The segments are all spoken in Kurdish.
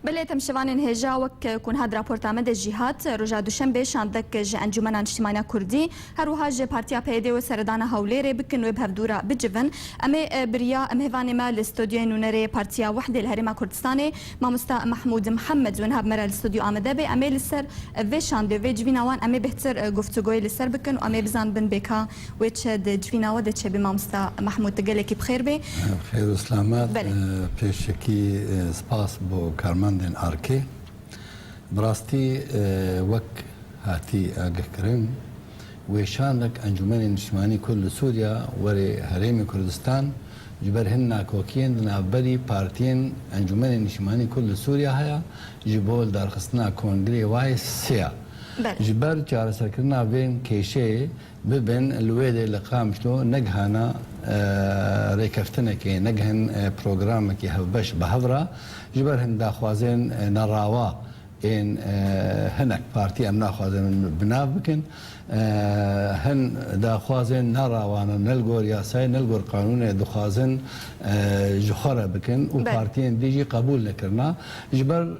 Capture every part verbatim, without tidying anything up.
Belê, temşivanên hêja, wek ku niha di raporta me de jî hat, roja Duşembê şandek ji Encûmena Niştimaniya Kurdî, her wiha ji Partiya P Y D wê seredana Hewlêrê bikin, wê bi hevdû re bicivin. Em ê, e, bi riya, em hêvanê me li stûdyoyê nûnerê Partiya Wehdê li Herêma Kurdistanê, mamosta Mehmûd Mihemed, wê niha bi me re li stûdyo amade be. Em ê li ser, e, vê şandê, vê civîna wan em ê bêhtir, e, guftûgoyê li ser bikin û em ê bizanibin bê ka wê çi di civîna we de çêbe. Mamosta Mehmûd, tu gelekî bi xêr bê. Xêr û selamet. Belê. E, pêşekî, e, spas bo karmendên Arkê. Bi rastî, e, wek hatî agihkirin, wê şandek Encûmenê Niştimanî Kurd li Sûriya werê Herêmê Kurdistan ji ber hin nakokiyên di navberî partiyên Encûmenê Niştimanî Kurd li Sûriya heye, ji bo lidarxistina kongirê wayê sêya. Belê. Ji ber çareserkirina vên kêşeyê, bibin li wê de li Qamişlo negihana, e, rêkeftinekê, negihin, e, programekî hevbeş bi hev re, ji ber hin daxwazên, e, nerawa ên, e, hinek partî em naxwazin bi nav bikin. E, hin daxwazên nerawa ne, ne li gor yasayê, ne li gor qanûnê dixwazin, e, ji xwe re bikin û Belê. partiyên dî jî qebûl nekirina. Ji ber, e,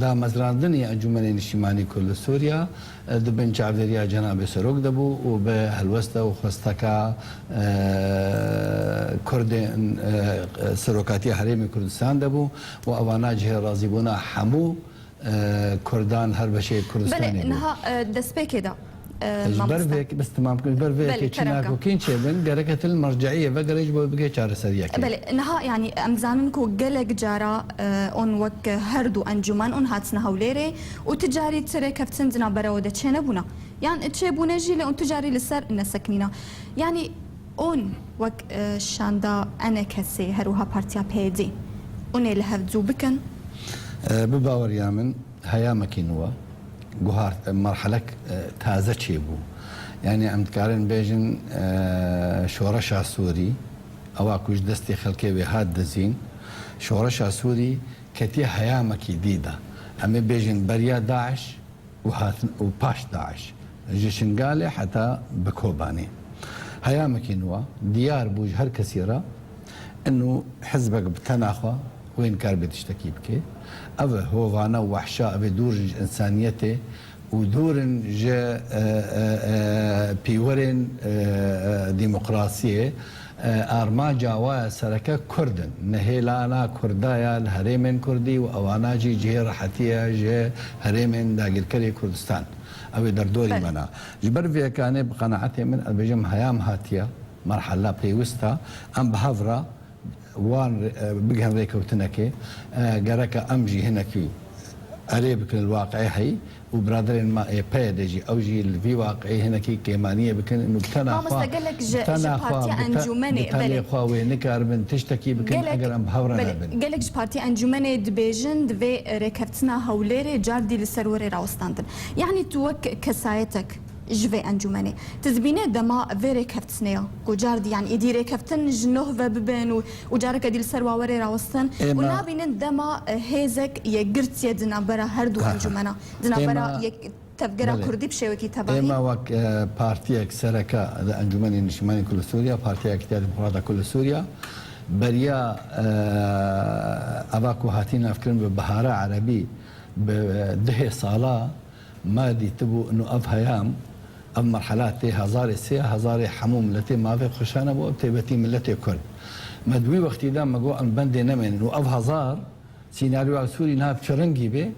damezrandinê Encûmenê Niştimanî Kurd li Sûriya, e, di bin çavdêriya Cenabê Serok de bû û bi helwesta û xwesteka, e, Kurdên, e, serokatiya Herêmê Kurdistan de bû û evana cihê razîbûna hemû, e, Kurdan her beşê Kurdistanê Belê, bû. niha, e, destpêkê de, e, Ji ber mamosta. vê yekê, bes temam bikim, ji ber vê Belê, yekê çi kerem ka. nakokên çêbin, gereke til merceiyê ve, gerek ji bo bigê çareseriyekê. Belê, niha, yanî, em dizanin ku gelek cara, e, on wek her du encûmen on hatine Hewlêrê û ti carî ti rêkeftin di navbera we de çênebûna. Yan çêbûne jî lê on ti carî li ser nesekinîna. Yanî on wek, e, şanda E N K S, her wiha Partiya P Y D, onê li hev zû bikin? E, bi baweriya min, heyamekî nû e. Guhart, e, merhelek, e, taze çêbû. Yanî em dikarin bêjin, e, şoreşa Sûrî, ewa ku ji destê xelkê wê hat dizîn, şoreşa Sûrî ketiye heyamekî dî de. Em ê bêjin beriya DAIŞ û hatin, û paş DAIŞ. Ji Şingalê heta bi Kobanê. Heyamekî nû e, diyar bû ji her kesî re, inu hizbek bi tena xwe wê nikaribe tiştekî bike. Ev e hovane û wehşa, ev ê dûr in ji însaniyetê û dûr in ji, e, e, e, pîwerên, e, e, demokrasiyê. E, armanca wa ya sereke Kurd in. Nihêlana Kurda ya li herêmên Kurdî û ewana jî cihê rehetî ye ji herêmên dagîrkerê Kurdistan. Ew ê derdorî Belê. me ne. Ji ber vê yekanê bi qenaetê min, ez bêjim heyam hatiye, merhela pêwist e, em bi hev re wan, e, bigihin rêkewtinekê, e, gereke em jî hinekî erê bikin li waqiê heyî û biraderên me ê P Y D jî, ew jî li vî waqiê hinekî kêmaniyê bikin û bi tena Mamoste, xwe, gelek ji, bi ji tena xwe, Partiya bi te-, Encûmenê, bi tenê belê. xwe wê nikaribin tiştekî bikin, Gelek, eger em bi hev re belê, nebin. gelek ji Partiya Encûmenê dibêjin, divê rêkeftina Hewlêrê cardî li ser were rawestandin. Yanî tu wek kesayetek ji vê encûmenê, tu dibîne dema vê rêkeftinê ya, ku cardî, yanî êdî rêkeftin ji noh ve bibin û, û careke dî li ser wa were rawestin û Êma nabînin dema, e, hêzek yekgirtiye di navbera her du Aha. encûmena, di navbera Êma yek tevgera Belê. Kurdî bi şêwekî tevahî? Êma wek, e, partiyek sereke di Encûmenê Niştimanî Kurd li Sûriya, Partiya Yekîtiya Demokrata Kurd li Sûriya, beriya, e, eva ku hatî navkirin bi Bihara Erebî, bi, e, dihê sala, me dîtibû inu ev heyam, ev merhela tê hezarê sê, hezarê hemû miletê mavê xwe şanebû, ev têbetî miletê Kurd. Me di wî wextî de me got em bendê nemênin û ev hezar sînaryoya Sûrî niha bi çi rengî bê,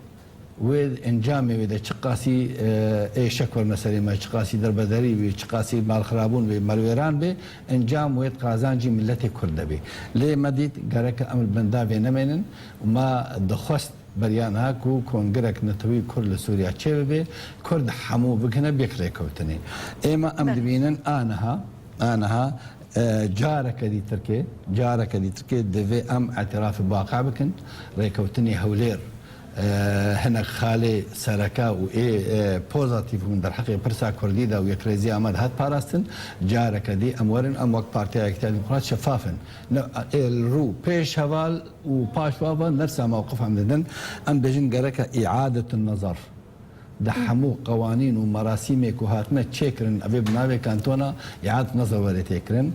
wê encamê wê de çiqasî, e, êşek werine serê me, çiqasî derbederî bê, çiqasî malxirabûn bê, malwêran bê, encam wê di qazancî miletê Kurd de bê. Lê me dît gereke em li benda vê nemênin û me dixwest beriya niha ku kongirek netewî Kurd li Sûriya çêbibe, Kurd hemû bigihine bi yek rêkewtinê. Êma em Belê. dibînin a niha, a niha, e, careke dîtirkê, careke dîtirkê divê em îtirafê bi waqî bikin, rêkewtinê Hewlêr, e, hinek xalê sereke û ê, e, pozatîf bûn derheqê pirsa Kurdî de û yekrêziya me de hat parastin, careke dî em werin, em wek Partiya Yekîtiya Demokrat şefaf in. Ne, ê li rû pêş heval û paş wa ve nefsa mewqif em didin. Em bêjin gereke îadetun nezar. Di hemû qewanîn û merasîmê ku hatine çêkirin, evê bi navê kantona îadet nezar were têkirin.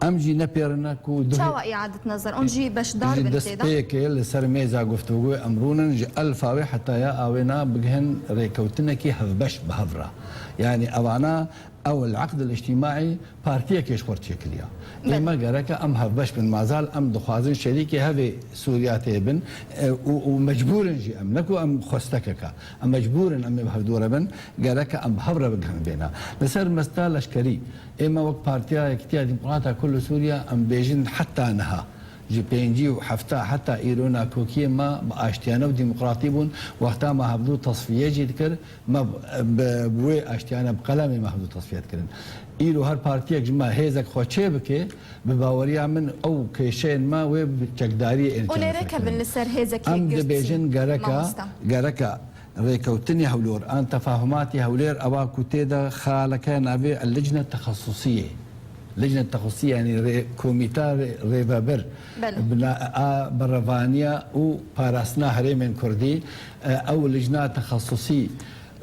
Em jî nepêrine ku duhê Çawa îadet nezer? Hûn jî beşdar ji bin tê de? Destpêkê li ser mêza guftûgoyê em rûnin, ji elfa wê heta ya awêna bigihin rêkewtinekî hevbeş bi hev re. Yanî evana ew el-eqd el-îctîmaî partiyekê ji xwe re çêkiriya. Belê. Ême gereke em hevbeş bin. Mazal em dixwazin şerîkê hevê Sûriya tê bin, e, û, û mecbûr in jî em. Ne ku em xwestekeke. Em mecbûr in em ê bi hevdû re bin. Gereke em bi hev re bigihin vêna. Li ser mesta leşkerî, ême wek Partiya Yekîtiya Demokrata Kurd li Sûriya, em bêjin heta niha, ji pêncî û hefta heta îro nakokiyê me bi aştiyane û demokratî bûn. Wexta me hevdû tesfiye jî dikir, me bi, bi wê aştiyane bi qelemê me hevdû tesfiye dikirin. Îro her partiyek ji me hêzek xwe çê bike, bi baweriya min ew kêşeyên me wê bi çekdariyê ên Û lê çareser rêkevin kirin. Li ser hêzekî Em girtî, dibêjin gereka, mamosta. Gereka rêkewtinê Hewlêr, an tefahumatê Hewlêr, ewa ku tê de xaleke navê licne texesusiyê. Licne texesusiyê, yanî rê-, komîta rê-, rêvebir, Belê. Bina-, a berevaniya û parastina herêmên Kurdî, e, ew licna texesusî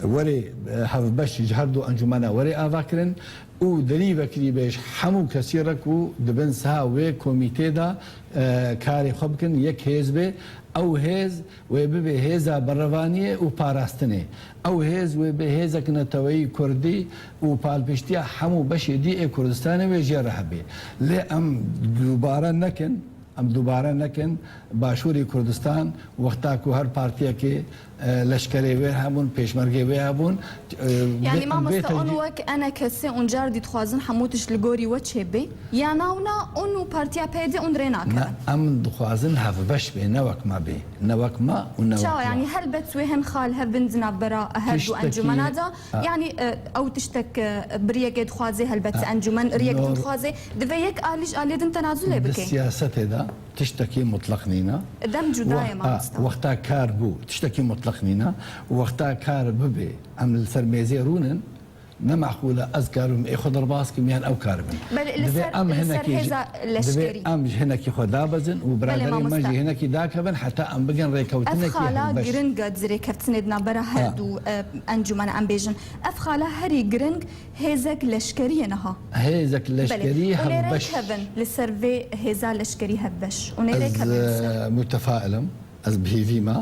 werê, e, hevbeş ji her du encûmena werê ava kirin û derî vekirî bê ji hemû kesî re ku dibin siha wê komîtê de, e, karê xwe bikin, yek hêz bê, ew hêz wê bibe hêza berevaniyê û parastinê. Ew hêz wê bê hêzek neteweyî kurdî û palpiştiya hemû beşê dî ê Kurdistanê wê jê re hebê. Lê em dubare nekin, em dubare nekin Başûrê Kurdistan, wexta ku her partiyekê, e, leşkerê wê hebûn, pêşmergê wê hebûn, e, Yanî vê, em vê mamoste, hûn tecrî- wek enekesê hûn car dî dixwazin hemû tişt li gorî we çêbê? Ya navna hûn û partiya P Y D hûn rê nakin? Ne, em dixwazin hevbeş bê, ne wek me bê. Ne wek me û ne wek Çawa, we. Yanî helbet wê hin xal hev bin di navbera her du Tiştekî encûmena de. Ha. Yanî, e, ew tiştek, e, bi riyekê dixwazê, helbet Ha. encûmen riyek Nor- dixwazê. Divê yek alî ji aliyê din tenazulê Di bike. Siyasetê de tiştekî mutlaq nîne. Dem cuda ye, Wext-, ha, mamosta. Wexta kar bû, tiştekî mutlaq nîne. Wexta kar bibe, em li ser mêzê rûnin, ne meqûl e ez karibim ê xwe derbas kim yan ew karibin. Belê, li Divê ser, em li ser hinekî ji, hêza divê leşkerî. Em ji hinekî xwe dabezin û Belê, biraderên me mamosta. Jî hinekî dakevin heta em bigin Ev rêkewtinekê xala hevbeş. Giring e di rêkeftinê di navbera her Ha. du, e, encûmena em bêjin. Ev xala herî giring hêzek leşkerî ye niha. Hêzek leşkerî Belê. Û lê hevbeş. Rêkevin li ser vê hêza leşkerî hevbeş. Û nê Ez, rêkevin li ser. E, mutefail im. Ez bi hêvî me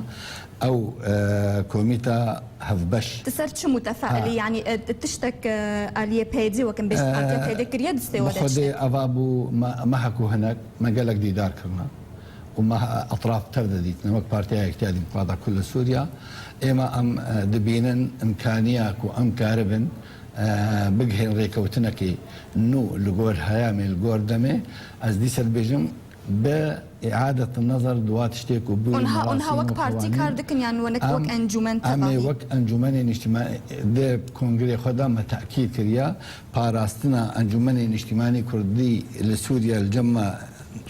ew, e, komîta hevbeş. Ti ser çi mutefailî? Ha. Yanî, e, tiştek, e, aliyê P Y D, wek em bêjin, E, partiya P Y D kiriye distê bi we de Xwedê çi? Eva bû me, me hekû hinek, me gelek dîdar kirine. Û me etraf tev de dîtine, wek Partiya Yekîtiya Demokrata Kurd li Sûriya. Êma em, e, dibînin imkaniya ku em karibin, e, bigihên rêkewtinekê nû li gor heyamê, li gor demê. Ez dîsa dibêjim, Bi îadet nezer di wa tiştê ku bû Onha, onha wek partî kar dikin yan wek, wek encûmen tevahî? Em ê wek encûmenê niştimanî di kongrê xwe de me tekîd kiriya, parastina Encûmenê Niştimanî Kurdî li Sûriye li cem me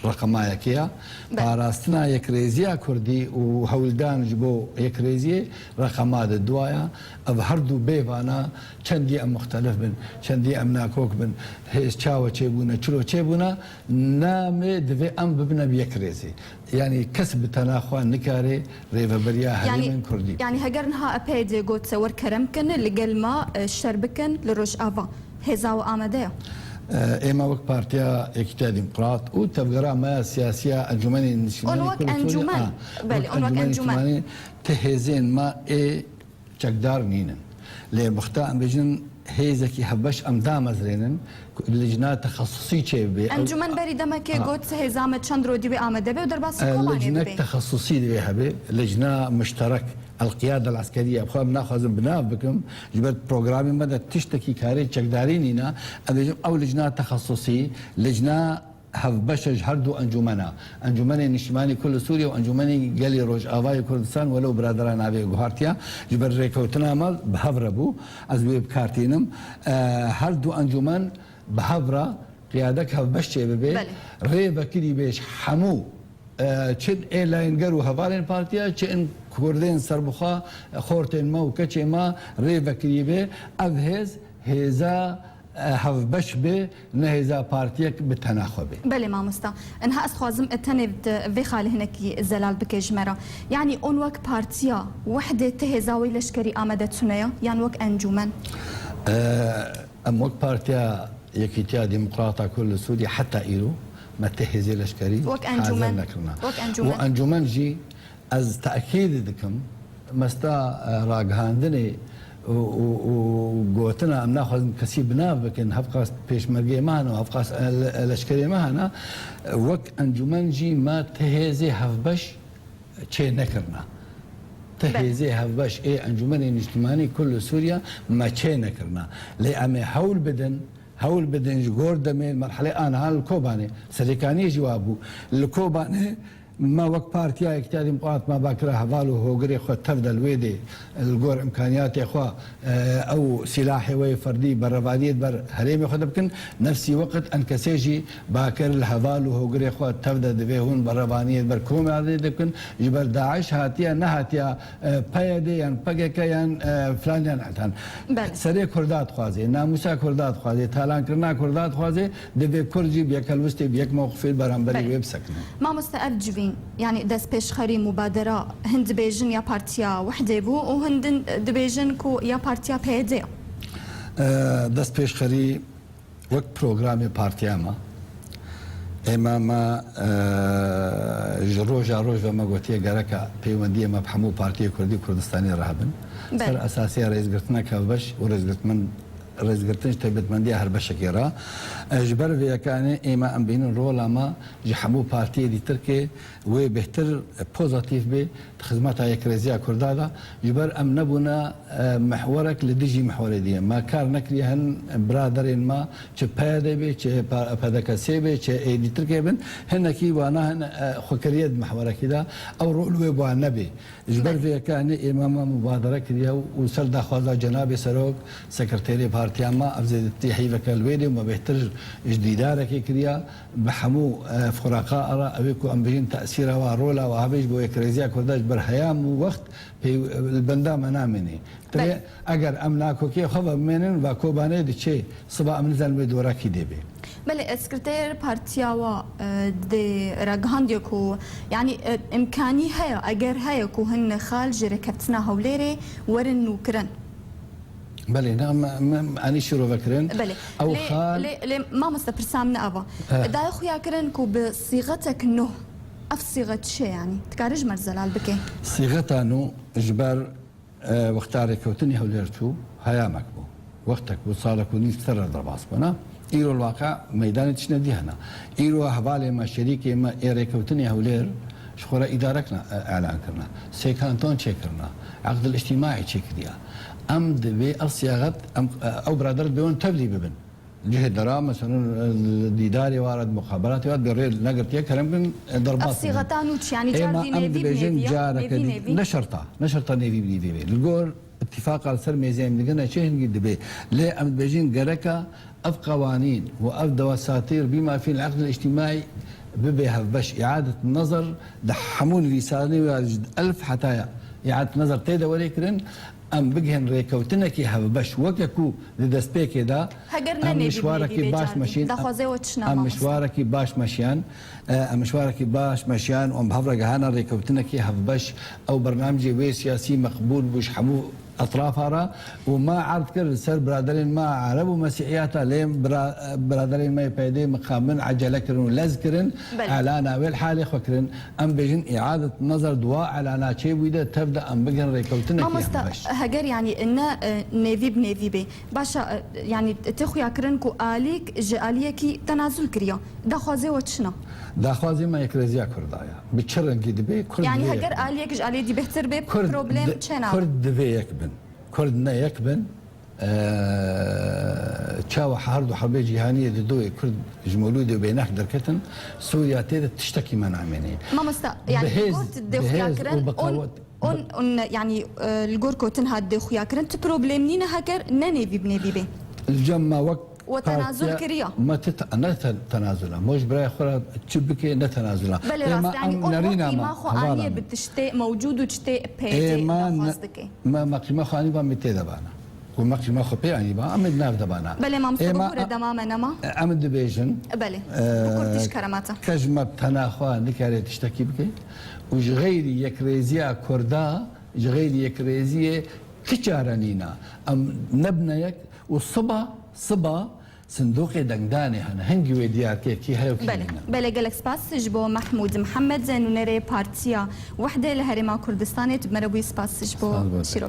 reqema yekê ya. Be. Parastina yekrêziya Kurdî û hewldan ji bo yekrêziyê reqema di dua ya. Ev her du bê vana çendî em muxtelif bin, çendî em nakok bin, hêz çawa çêbûne, çilo çêbûne, Namê divê em bibine bi yek rêzê. Yanî kes bi tena xwe nikare rêveberiya Yanî, herêmên Kurdî bike. Yanî heger niha E P D got se wer kerem kin, li gel me, e, şer bikin li Rojava. Hêza we amade ye? E, êma wek Partiya Yekîtiya Demokrat û tevgera me ya siyasiya Encûmenê Niştimanî Kurd li Sûriye, a, wek Encûmenê Niştimanî ti hêzên me ê çekdar nînin. Lê bixta em bêjin hêzekî hevbeş em damezrênin ku licna texesusî çêbibe. Encûmen berî demekê Ha. got hêza me çend rodî wê amade be û derbasî E, komanê licnek dibe. Texesusî divê hebe, licna mişterek, el-qiyade el-eskeriye. Xwe em naxwazin bi nav bikim, ji ber programê me de tiştekî karê çekdarî nîne. Em bêjin ew licna texesusî, licna hevbeş e ji her du encûmena, Encûmenê Niştimanî Kurd li Sûriye û Encûmenê Gelê Rojavayê Kurdistan, welew biradera navê guhartiya, ji ber rêkewtina me bi hev re bû, ez wê bi kar tînim. E, her du encûmen bi hev re qiyadek hevbeş çêbibe, Belê. Rê vekirî bê ji hemû, e, çi ê layînger û hevalên partiya, çi in kurdên serbixwe, xortên me û keçê me rê vekirî bê. Ev hêz, hêza e, hevbeş be, ne hêza partiyek bi tena xwe be. Belê mamosta. Inha ez dixwazim, e, tenê vê xalê hinekî zelal bike ji me re. Yanî hûn wek partiya wehdê ti hêza wê leşkerî amade tune ye? Yan wek encûmen? E, em wek partiya Yekîtiya Demokrata Kurd li Sûriyê heta îro me ti hêzê leşkerî hazir nekirine. Wek encûmen jî ez tekîd dikim, mesta, e, ragihandinê û, û, û gotina em naxwazin kesî bi nav bikin, hevqas pêşmergeyê me hene û hevqas, e, le-, leşkerê me hene, wek encûmen jî me ti hêzê hevbeş çê nekirina. Ti hêzê hevbeş ê Encûmenê Niştimanî Kurd li Sûriya me çê nekirina. Lê em ê hewl bidin, hewl bidin ji gor demê, merhelê aniha li Kobanê, Serêkaniyê jî wa bû. Li Kobanê me wek Partiya Yekîtiya Demokrat me bakira heval û hogirê xwe tev de li wê dê li gor imkaniyatê xwe, e, ew sîlahê wê ferdî berevaniyê di ber herêmê xwe de bikin. Nefsî weqt enkesê jî bakir li heval û hogirê xwe tev de divê hûn berevaniyê di ber komê ardê de bikin. Ji ber DAIŞ hatiye, nehatiye, e, P Y D yan P K K yan, e, filan yan etan. Belê. Serê Kurda dixwaze, namûsa Kurda dixwaze, talankirina Kurda dixwaze, divê Kurd jî bi yek helwestê, bi yek mewqifê li beramberî wê bisekine. Mamoste, ev civîn, yanî destpêşxerî, mubadera, hin dibêjin ya Partiya Wehdê bû û hin din dibêjin ku ya Partiya P Y D ye. E, destpêşxerî wek programê partiya me, êma me, e, ji roja roj ve me gotiye gereka peywendiyê me bi hemû partiyê Kurdî û Kurdistanê re hebin. Belê. Ser esasiya rêzgirtinek hevbeş û rêzgirtin, rêzgirtin ji taybetmendiya her beşekê re. E, ji ber vê yekanê êma em bînin rola me ji hemû partiyê dîtirkê wê bêhtir pozatîf bê di xizmeta yekrêziya Kurda de. Ji ber em nebûne, e, mihwerek li dijî mihwerê dî ye. Me kar nekiriye hin biraderên me çi P Y D bê, çi P D K S bê, çi ê dîtirkê bin. Hinekî wana hin, e, xwe kiriye di mihwerekî de. Ew rol wê bi wan nebê. Ji ber vê yeka hinê êma me mubadere kiriye û ser daxwaza Cenabê Serok, Sekreterê Partiya me, ev zêdetî heyveke li wê dê û me bêhtir ji dîdarekê kiriya. Bi hemû, e, furaqa ara, ew ê ku em bijîn tesîra wa, rola wa hebe ji bo yekrêziya Kurda ji ber heyam û wext pê li benda me namênê. Belê. Divê eger em nakokê xwe ve bimênin, va Kobanê diçê, siba em nizanin wê dorakî dê bê. Belê, e, sekreter partiya wa, e, dê ragihandiye ku, yanî, e, imkanî heye, eger heye ku hin xal ji rêkeftina Hewlêrê werin nûkirin. Belê, ne, me, me, me anî şîrove kirin. Belê. Ew Lê, xal lê, lê mamoste, pirsa min ev e. He. Dayê xuya kirin ku bi sîxetek nû. Ev sîxet çi ye yanî? Dikarî ji me re zelal bike? Sîxeta nû ji ber, e, wexta rêkewtinê Hewlêr çû, heyamek bû. Wextek bû, salek û nîv ser re derbas bûne. Îro li waqe meydanê tiştine dî hene. Îro hevalê me, şerîkê me ê rêkewtinê Hewlêr ji xwe re îdarek ne, e, elan kirine. Sê kanton çêkirine. Eqdil îctîmaî çêkiriye. Em divê ev sîyaxet, em, e, ew birader divê hûn tevlî bibin. Cihê dera, mesela, e, dîdarê wa re, muxaberatê wa re, divê rê negirtiye, kerem kin, e, derbas bibin. Ev sîxeta nû çi? Yanî car dî nêvî bi nêvî ya? Nêvî nêvî? Ne şerta. Ne şerta nêvî bi nêvî bê. Li gor îtîfaqa li ser mêzê em digihine çi hingî dibê. Lê em dibêjin gereka ev qewanîn û ev dewesatîr bî mafîn li eqdil îctîmaî bibe hevbeş, îadet nezer di hemû nivîsanê ya ji elf hetaya îadet nezer tê de werê kirin, em bigihin rêkewtinekî hevbeş weke ku di destpêkê de. Heger ne em nêvî bi nêvî mişwarekî bê baş car dî meşîn, daxwazê we çi ne, em mamoste? Mişwarekî baş meşiyan, e, em mişwarekî baş meşiyan û em bi hev re gihana rêkewtinekî hevbeş. Ew bernamecê wê siyasî meqbûl bû ji hemû etrafa re û me erd kir li ser biraderên me Ereb û Mesîhiyata, lê bira-, biraderên me yê P Y D'ê mixabin, ecele kirin û lez kirin, Belê. Elana wê li halê xwe kirin. Em bêjin îadet nezer di wa elana çêbûyî de tev de em bigin rêkewtinekê Mamoste, hevbeş. Heger yanî ne, e, nêvî bi nêvî bê. Başa, e, yanî tê xuya kirin ku alîk ji aliyekî tenazul kiriya. Daxwazê we çi ne? Daxwazê me yekrêziya Kurda ye. Bi çi rengî dibe? Kurd Yanî divê heger yek bin. Aliyek ji aliyê dî bêhtir bê, Kurd problem di-, çênabe. Kurd divê yek bin. Kurd ne yek bin, eee, çawa her du herbê cîhaniyê di doyê Kurd ji mewlûdê bênex derketin, Sûriya tê de tiştekî me namênê. Mamosta, yanî Bi hêz, gor tu dê bi xuya hêz kirin, û bi on, qewet, on, on, yanî, e, li gor ku tu niha dê xuya kirin, tu problem nîne heger ne nêvî bi nêvî bê. Li cem me wek We tenazul partiya kiriya? Me ti te-, ne te-, tenazula. Me ji birayê xwe re çi bike ne tenazula. Belê, rast, yanî on wekî ma xwe aniye bi tiştê mewcûd û tiştê P Y D daxwaz dike. Me, me qîma xwe anî ba me tê de bana. Ku me qîma xwe pê anî ba, em ê di nav de bana. Belê, mamoste, bibûre dema me nema. Em dibêjin, Belê, e, bi kurdî ji keremata. Kes ji me bi tena xwe nikare tiştekî bike. Û ji xeyrî yekrêziya Kurda, ji xeyrî yekrêziyê ti çare nîne. Em nebine yek û siba, siba Sindoqê dengdanê hene. Hingî wê diyarkê kî heye û kî Belê, nîne. belê, gelek spas ji bo Mehmûd Mihemed, nûnerê Partiya Wehdê li Herêma Kurdistanê. Tu bi me re bûyî, spas ji bo Spas bo te. şîrovê.